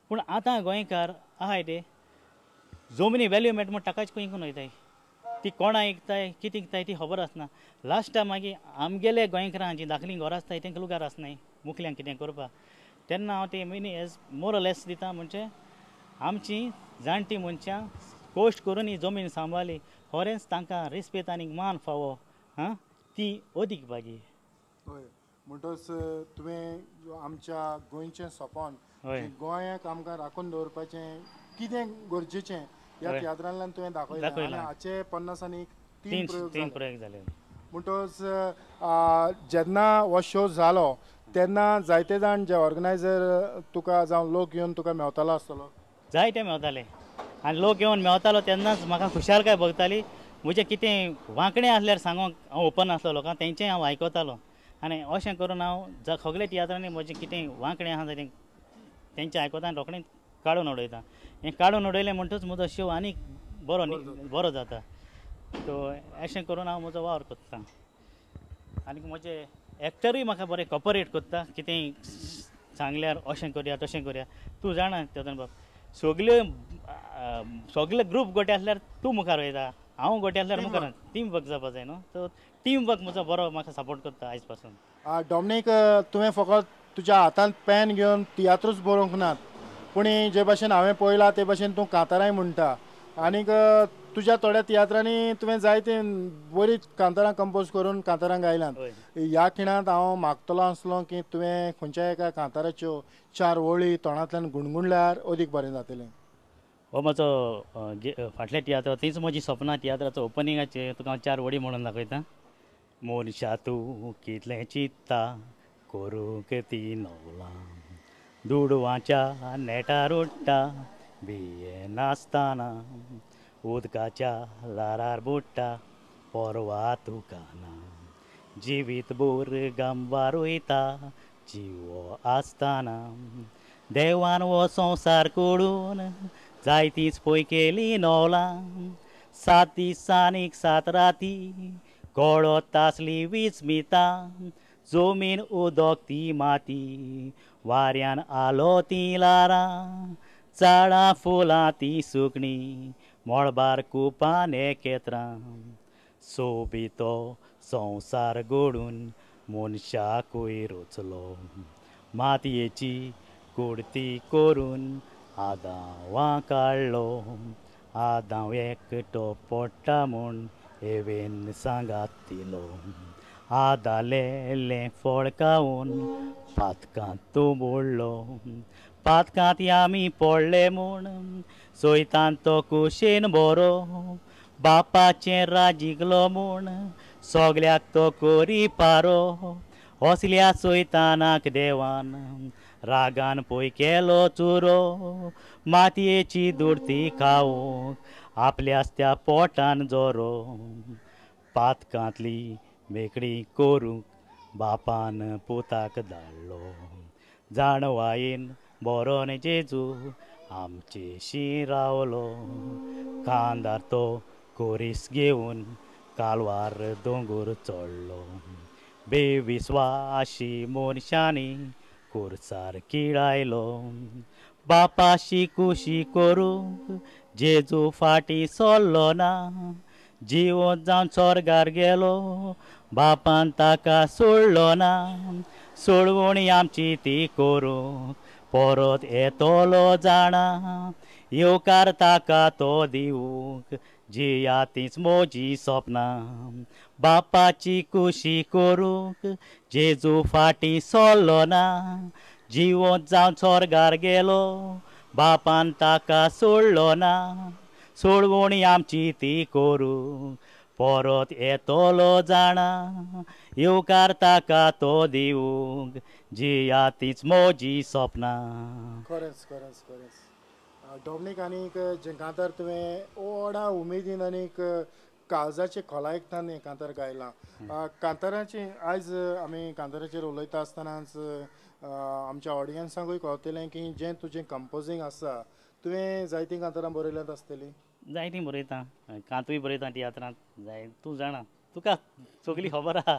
पूण आतां गोंयकार आहाय ते जमनी वेल्यू मेळटा म्हूण ताकाच खंय करून वयताय, ती कोणा इकताय कितें इकताय ती खबर आसना. लास्टा मागीर आमगेले गोंयकारां जी दाखलीं घरां आसताय तेंकां लुगार आसनाय मुखल्यान कितें करपाक. तेन्ना हांव ती मिनी एज मोर लेस दिता म्हणजे आमची जाणटी मनशां कश्ट करून ही जमीन सांबाळ्ळी, खरेंच तांकां रिस्पेद आनी मान फावो हां ती अदीक बागी. हय, म्हणटच तुवें आमच्या गोंयचें सपन, गोंयाक आमकां राखून दवरपाचें कितें गरजेचें ह्या तियात्रांतल्यान तुवें दाखयलें. आनी हाचे 50 आनी 3 प्रयोग जाले. म्हणटच जेन्ना हो शो जालो तेन्ना जायते जाण जे ऑर्गनायझर तुका जावं लोक येवन तुका मेवतालो आसतलो? जायते मेवताले आनी लोक येवन मेवतालो तेन्नाच म्हाका खुशालकाय भोगताली. म्हजें कितें वांकडें आसल्यार सांगूंक हांव ओपन आसलो लोकांक, तेंचें हांव आयकतालो. आनी अशें करून हांव सगळे तियात्रांनी म्हजें कितें वांकडें आसा तें तेंचें आयकता आनी रोखडें काडून उडयता. हें काडून उडयलें म्हणटच म्हजो शो आनीक बरो बरो जाता. सो अशें करून हांव म्हजो वावर करता. आनी म्हजे एक्टरूय म्हाका बरें कॉपरेट करता, कितेंय सांगल्यार अशें करया तशें करया. तूं जाणा चेतन बाब, सगळे सगळे ग्रूप गोटे आसल्यार तूं मुखार वयता, हांव गोटे आसल्यार मुखार. टीम वर्क जावपा जाय न्हू, सो टीम वर्क म्हजो बरो म्हाका सपोर्ट करता आयज पासून. डॉमनीक, तुवें फकत तुज्या हातांत पेन घेवन तियात्रूच बरोवंक नात, पूण जे भाशेन हांवें पळयलां ते भाशेन तूं कांतारांय म्हणटा. आनीक तुज्या थोड्या तियात्रांनी तुवें जायते बरीं कांतारां कंपोज करून कांतारां गायल्यांत. ह्या खिणांत हांव मागतलो आसलो की तुवें खंयच्या एका कांताराच्यो 4 वळी तोंडांतल्यान गुणगुणल्यार अदीक बरें जातलें. हो म्हजो फाटल्या तियात्र तीच म्हजी सपनां तियात्राचो ओपनिंगाचेर तुका हांव 4 वळी म्हणून दाखयता. मनशा तूं कितलें चिंत्ता करूंक ती नवलां, दुडवांच्या नेटार उडटा भियेनासतना, उदकाच्या ल्हारार बुडटा परवा तुका ना, जिवीत भर गांवार वयता जिवो आसतना, देवान हो संवसार कोडून जायतीच पय केली नवलां, 7 दीस आनीक 7 राती गळत आसली विस्मितां, जमीन उदक ती माती वाऱ्यान आलो ती ल्हारां, झाडां फुलां ती सुकणीं मळबार कुपां नखेत्रां, सोबीतो संवसार घडून मनशाकूय रचलो, मातयेची कुडती करून आदांवा काडलो, आदांव एकटो पडटा म्हूण एवेन सांगात दिलो, आदालेलें फळ खावन पातकांत तूं बुडलो, पातकांत आमी पडले म्हूण सोयतान तो कुशीन बरो, बापाचें राजिकलो म्हूण सगल्याक तो करी पारो, असल्या सोयतानाक देवान रागान पय केलो चुरो, मातयेची दुर्ती खावंक आपल्याच त्या पोटान जोरो, पातकांतली मेकळी करूंक बापान पुताक धाडलो, जाणवायेन बरोन जेजू आमचेशी रावलो, खांदार तो कोरीस घेवन कालवार दोंगर चडलो, बेविस्वाशी मनशांनी कुर्सार किळायलो, बापाशी कुशी करूंक जेजू फाटीं सरलो ना, जिवंत जावन स्वर्गार गेलो बापान ताका सोडलो ना, सोडवणी आमची ती करूंक परत येतलो जाणा, येवकार ताका तो दिवंक जिया तीच म्हजी सपनां, बापाची कुशी करूंक जेजू फाटीं सरलो ना, जिवंत जावन स्वर्गार गेलो बापान ताका सोडलो ना, सोडवणी आमची ती करूंक परत येतलो जाणा, येवकार ताका तो दिवंक जिया तीच म्हजी सपनां. खरेंच खरेंच खरेंच डॉमनीक, आनीक जें कांतार तुवें व्हडा उमेदीन आनीक काळजाचे खोलायेंतल्यान हें कांतार गायलां. कांताराचें आयज आमी कांताराचेर उलयता आसतनाच आमच्या ऑडियन्सांकूय कळटलें की जें तुजें कंपोजींग आसा, तुवें जायतीं कांतारां बरयल्यांत आसतलीं? जायतीं बरयता, कांतूय बरयता तियात्रांत, जाय तूं जाणा, तुका सगली खबर आहा.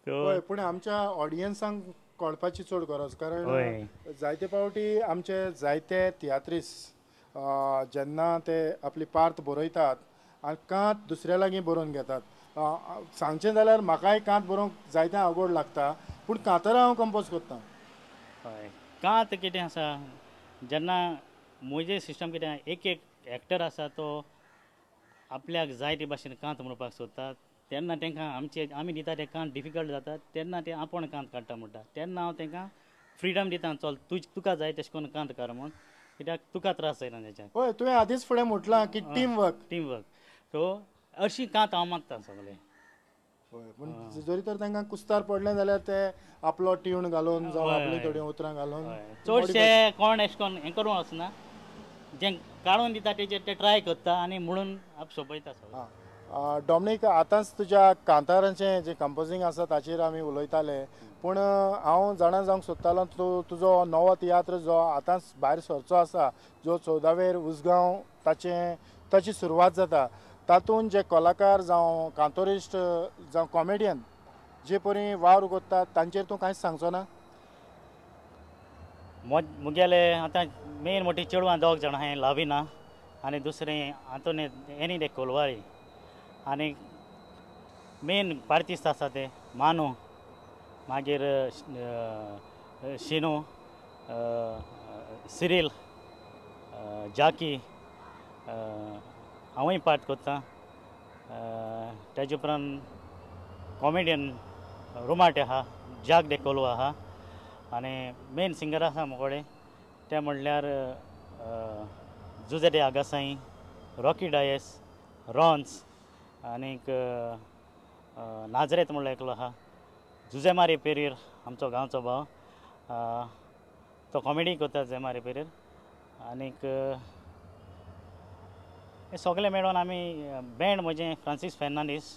हय, पूण आमच्या ऑडियन्सांक कळपाची चड गरज, कारण जायते फावटी आमचे जायते तियात्रिस्ट जेन्ना ते आपली पार्त बरयतात आनी कांत दुसऱ्या लागीं बरोवन घेतात. सांगचें जाल्यार म्हाकाय कांत बरोवंक जायते आवड लागता, पूण कांतरां हांव कंपोज करता. हय, कांत कितें आसा जेन्ना म्हजें सिस्टम कितें, एक एक एक्टर आसा तो आपल्याक जाय ते भाशेन कांत म्हणपाक सोदता, तेन्ना तांकां आमचे आमी दिता ते कांत डिफिकल्ट जाता, तेन्ना ते आपूण कांत काडटा म्हणटा, तेन्ना हांव तांकां फ्रिडम दिता, चल तुका जाय तशें करून कांत काड म्हूण, कित्याक तुका त्रास जायना तेच्याक. हय, तुवें आदींच फुडें म्हटलां की team work. Team work, so अशी कांत हांव मागता सगळें. हय, पूण जरी तर तांकां कुस्तार पडलें जाल्यार ते आपलो ट्यून घालून जावं आपलीं थोडीं उतरां घालून चडशे कोण अशें करून हें करूंक वचना, जें काडून दिता तेचेर ते ट्राय करता आनी म्हणून आप सोंपयता सगळें. डॉमनीक, आतांच तुज्या कांतारांचें जें कंपोजींग आसा ताचेर आमी उलयताले, पूण हांव जाणा जावंक सोदतालो तूं तुजो नवो तियात्र जो आतांच भायर सरचो आसा, जो 14वेर उसगांव ताची सुरवात जाता, तातूंत जे कलाकार जावं कांतोरिस्ट जावं कॉमेडियन जे परी वावर करतात तांचेर तूं कांयच सांगचो ना? मुगेले आतां मेन मोटी चेडवां दोग जाणां आहाय, लाविना आनी दुसरें आंतोनी एनी दे कोलवाळी, आनी मेन पार्तीस्त आसा ते मानू, मागीर शिनू, सिरील, जाकी, हांवूय पार्ट करता. तेजे उपरांत कॉमेडियन रुमाटे आहा, जाक दे कोलवा आहा, आनी मेन सिंगर आसा मुकोडे ते म्हणल्यार जुजे दे आगासाई, रॉकी डायस, रॉन्स, आनीक नाजरेत म्हणलो एकलो आहा, जुजेमारी पेरीर आमचो गांवचो भाव, तो कॉमेडी करता जुजेमारी पेरीर. आनीक हे सगळे मेळोन आमी बँड म्हजें फ्रांसीस फेर्नांडीस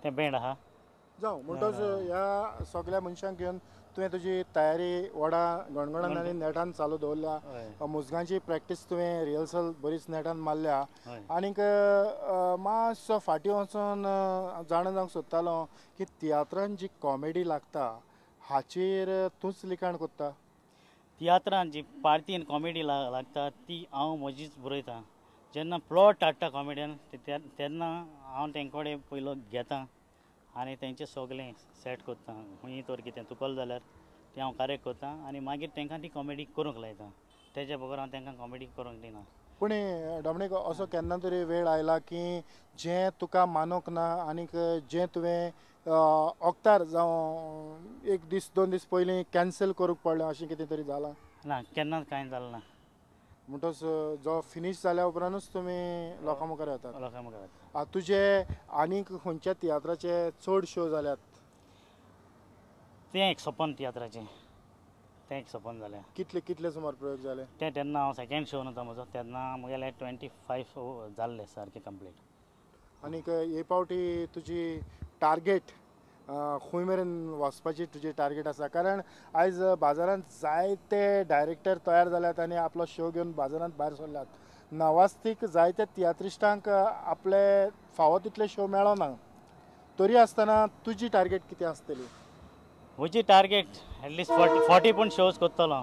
तें बँड आहा. जावं म्हणटच ह्या सगळ्या मनशांक घेवन तुवें तुजी तयारी व्हडा गणगणान आनी नेटान चालू दवरल्या, मुजगांची प्रॅक्टीस तुवें रिहर्सल बरीच नेटान मारल्या. आनीक मातसो फाटीं वचून जाणा जावंक सोदतालो की तियात्रान जी कॉमेडी लागता हाचेर तूंच लिखाण करता? तियात्रान जी पार्तीन कॉमेडी लागता ती हांव म्हजीच बरयता. जेन्ना प्लॉट हाडटा कॉमेडियन तेन्ना हांव तेंचे कडेन पयलो घेता आनी तेंचें सगळें सेट करता, खंय तर कितें चुकलें जाल्यार तें हांव करेक्ट करता आनी मागीर तांकां ती कॉमेडी करूंक लायता, तेज्या बगर हांव तांकां कॉमेडी करूंक दिना. पूण डॉमनीक, असो केन्ना तरी वेळ आयला की जें तुका मानूंक ना आनीक जें तुवें ओक्तार जावं एक दीस दोन दीस पयलीं कॅन्सल करूंक पडलें, अशें कितें तरी जालां? ना, केन्नाच कांय जालें ना. म्हणटच जो फिनीश जाल्या उपरांतूच तुमी लोकां मुखार येतात? लोकां मुखार येतात. तुजे आनीक खंयच्या तियात्राचे चड शो जाल्यात? तें एक सपन तियात्राचें, तें एक सपन जालें. कितले कितले सुमार प्रयोग जाले? तें तेन्ना हांव सेकेंड शो न्हू म्हजो, तेन्ना म्हगेले 25 जाल्ले सारके कंप्लीट. आनीक हे फावटी तुजी टार्गेट खंय मेरेन वचपाची तुजी टार्गेट आसा? कारण आयज बाजारांत जायते डायरेक्टर तयार जाल्यात आनी आपलो शो घेवन बाजारांत भायर सरल्यात. नवास्तीक जायते तियात्रिस्टांक आपले फावो तितले शो मेळना, तरी आसतना तुजी टार्गेट कितें आसतली? म्हजी टार्गेट एटलिस्ट 40 पूण शोज करतलो.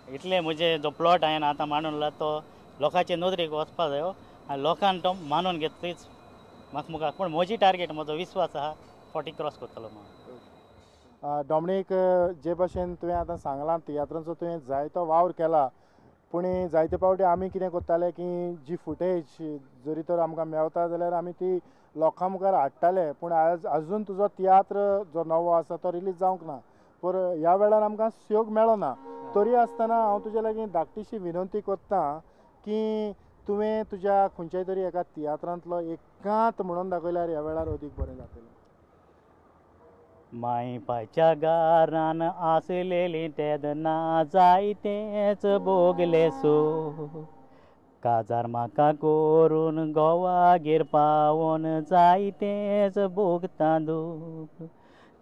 इतले म्हजे जो प्लॉट हांवें आतां मांडून उरला तो लोकांचे नदरेक वचपा जायो आनी लोकान तो मानून घेतलीच म्हाका मुखार. पूण म्हजी टार्गेट, म्हजो विस्वास आहा 40 क्रॉस करतलो म्हणून. डॉमनीक, जे भाशेन तुवें आतां सांगलां तियात्रांचो तुवें जायतो वावर केला, पूण जायते फावटी आमी कितें करताले की जी फुटेज जरी तर आमकां मेवता जाल्यार आमी ती लोकां मुखार हाडटाले, पूण आज अजून तुजो तियात्र जो नवो आसा तो रिलीज जावंक ना, पूण ह्या वेळार आमकां सहयोग मेळना. तरी आसतना हांव तुजे लागीं धाकटीशी विनंती करता की तुवें तुज्या खंयच्याय तरी एका तियात्रांतलो एक कांत म्हणून दाखयल्यार ह्या वेळार अदीक बरें जातलें. माय पायच्या घरान आसलेली तेन्ना जायतेंच भोगलें सो, काजार म्हाका करून गोवागेर पावोन जायतेंच भोगता दूख,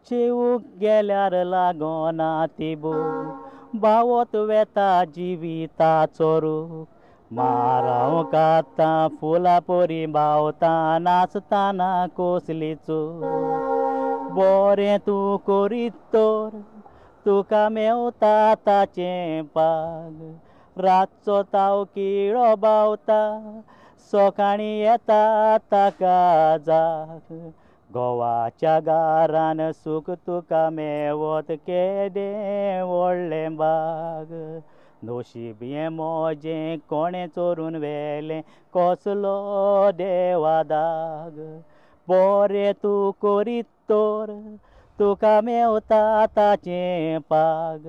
चेवूक गेल्यार लागना ती भूक, बावत वेता जिविताचो रूख, माराव काता फुलां परी बावता नाचताना कसली चूक, बरें तूं करीत तर तुका मेवता ताचें पाग. रातचो ताव किळो बावता सकाळीं येता ताका जाग. गोवाच्या गारान सूख तुका मेवत केदें व्हडलें बाग. नशीब हें म्हजें कोणें चोरून व्हेलें कसलो देवा दाग. बरें तूं करीत तर तुका मेवता ताचें पाग.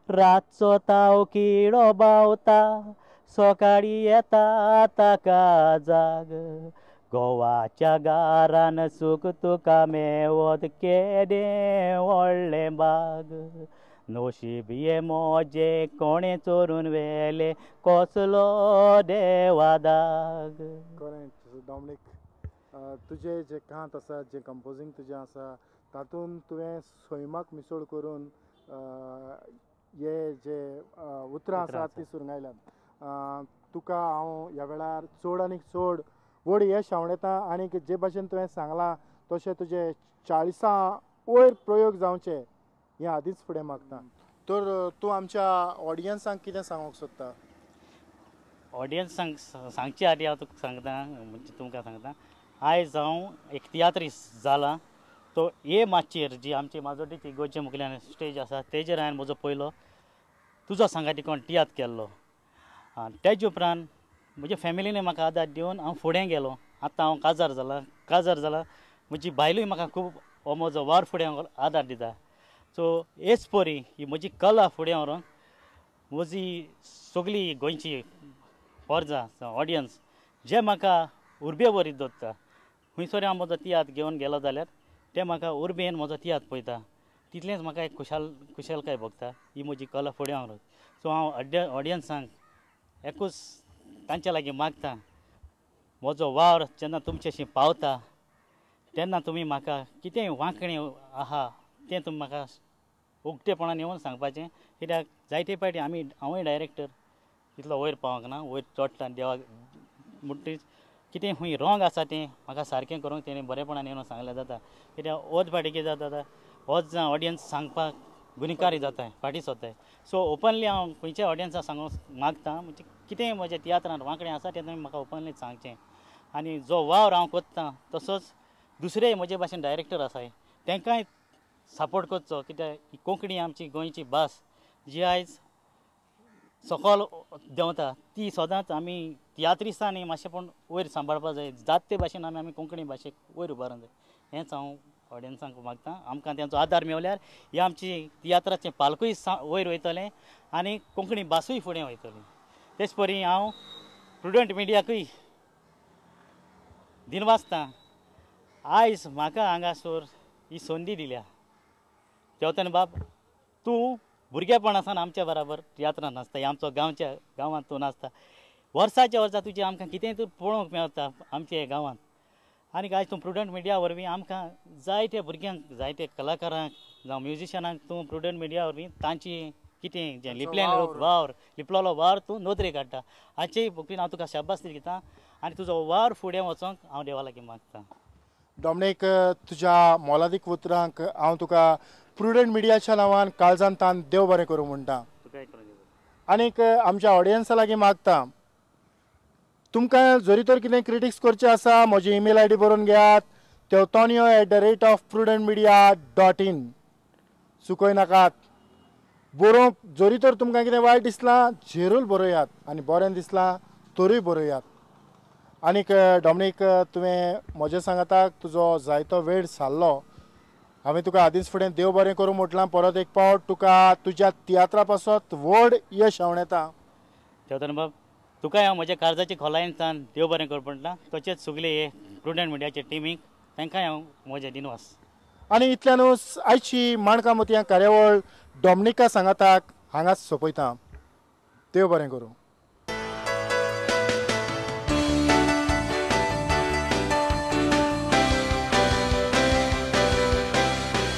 रातचो ताव किळो बावता सकाळीं येता ताका जाग. गोवाच्या गारान सूख तुका मेवत केदें व्हडलें बाग. नशीब हें म्हजें कोणें चोरून व्हेलें कसलो देवा दाग. खरें डॉमनीक, तुजें जें कांत आसा, जें कंपोजींग तुजें आसा तातूंत तुवें सैमाक मिसळ करून हे जे उतरां आसात ती सुरंगायल्यात. तुका हांव ह्या वेळार चड आनी चड व्हड यश आंवडेता आनी जे भाशेन तुवें सांगलां तशें तुजे 40 वयर प्रयोग जावचे हें आदींच फुडें मागता. तर तूं आमच्या ऑडियन्सांक कितें सांगूंक सोदता? ऑडियन्सांक सांगचे आदीं हांव तुका सांगता, म्हणजे तुमकां सांगता, आयज हांव एक तियात्रिस्ट जाला. तो हे माचयेर जी आमची माजोड्डेची गोंयच्या मुखल्यान स्टेज आसा तेजेर हांवें म्हजो पयलो तुजो सांगाती कोण तियात्र केल्लो. तेजे उपरांत म्हज्या फॅमिलीने म्हाका आदार दिवन हांव फुडें गेलो. आतां हांव काजार जाला, काजार जाला म्हजी बायलूय म्हाका खूब हो म्हजो वावर फुडें आदार दिता. सो हेच परी ही म्हजी कला फुडें व्हरोन म्हजी सगळी गोंयची पोरजा ऑडियन्स जे म्हाका उर्बे वरी दवरता. खंयसर हांव म्हजो तियात्र घेवन गेलो जाल्यार ते म्हाका उर्बेन म्हजो तियात्र पळयता, तितलेंच म्हाका एक खुशालकाय भोगता. ही म्हजी कला फुडें व्हरोन. सो हांव ऑडियन्सांक एकूच तांच्या लागीं मागता, म्हजो वावर जेन्ना तुमच्याशी पावता तेन्ना तुमी म्हाका कितेंय वांकणें आहा तें तुमी म्हाका उक्तेपणान येवन सांगपाचें. कित्याक जायते फावटी आमी हांवूय डायरेक्टर तितलो वयर पावंक ना, वयर चडटा देवाक म्हणटीच कितें खंय रोंग आसा तें म्हाका सारकें करूंक तेणें बरेपणान येवन सांगल्यार जाता. कित्याक होच फावटी कितें जाता, होच ऑडियन्स सांगपाक गुन्यांवकारी जाता, फाटीं सोदताय. सो ओपनली हांव खंयच्या ऑडियन्साक सांगूंक मागता, म्हणजे कितेंय म्हज्या तियात्रांत वांकडें आसा तें तुमी म्हाका ओपनली सांगचें. आनी जो वावर हांव करता तसोच दुसरेय म्हजे भाशेन डायरेक्टर आसाय तांकांय सपोर्ट करचो. कित्याक कोंकणी आमची गोंयची भास जी आयज सकयल देंवता ती सदांच आमी तियात्रिस्तांनी मातशें पूण वयर सांबाळपाक जाय. जात ते भाशेन आमी आमी कोंकणी भाशेक वयर उबारूंक जाय. हेंच हांव ऑडियन्सांक मागता. आमकां तेंचो आदार मेवल्यार ही आमची तियात्राचें पालकूय वयर वयतलें आनी कोंकणी भासूय फुडें वयतली. तेच परी हांव प्रुडंट मिडियाकूय दिनवासता, आयज म्हाका हांगासर ही संदी दिल्या. तेवतान बाब तूं भुरगेपणा सावन आमच्या बराबर तियात्रांत नाचता, आमचो गांवच्या गांवांत तूं नाचता, वर्साच्या वर्सा तुजें आमकां कितेंय तूं पळोवंक मेळटा आमच्या गांवांत. आनी आयज तूं प्रुडंट मिडिया वरवीं आमकां जायते भुरग्यांक, जायते कलाकारांक जावं म्युजिशनांक तूं प्रुडंट मिडिया वरवीं तांची कितें जें लिपलें वावर, लिपलेलो वावर तूं नदरेक हाडटा. हाचेय बुकीन हांव तुका शाबासकी दिता आनी तुजो वावर फुडें वचोंक हांव देवा लागीं मागता. डॉमनीक, तुज्या मोलादीक उतरांक हांव तुका प्रुडंट मिडियाच्या नांवान काळजान तान देव बरें करूं म्हणटा. आनीक आमच्या ऑडियन्सा लागीं मागता, तुमकां जरी तर कितें क्रिटिक्स करचें आसा म्हजी ईमेल I D बरोवन घेयात, teotonio@prudentmedia.in. चुकय नाकात बरोवंक. जरी तर तुमकां कितें वायट दिसलां झेरूल बरयात आनी बरें दिसलां तरूय बरयात. आनीक डॉमनीक, तुवें म्हज्या सांगाताक तुजो जायतो वेळ सारलो, हांवें तुका आदींच फुडें देव बरें करूं म्हटलां. परत एक फावट तुका तुज्या तियात्रा पासत व्हड यश आंवडेता. तेवतान बाब, तुकाय हांव म्हज्या काळजाच्या खोलायेन देव बरें करूं म्हणटा. तशेंच सगळे हे प्रुडंट मिडियाचे टिमीक तांकांय हांव म्हजें दिनवास. आनी इतल्यानूच आयची माणकां मोतयां कार्यावळ डॉमनिका सांगाताक हांगाच सोंपयता. देव बरें करूं.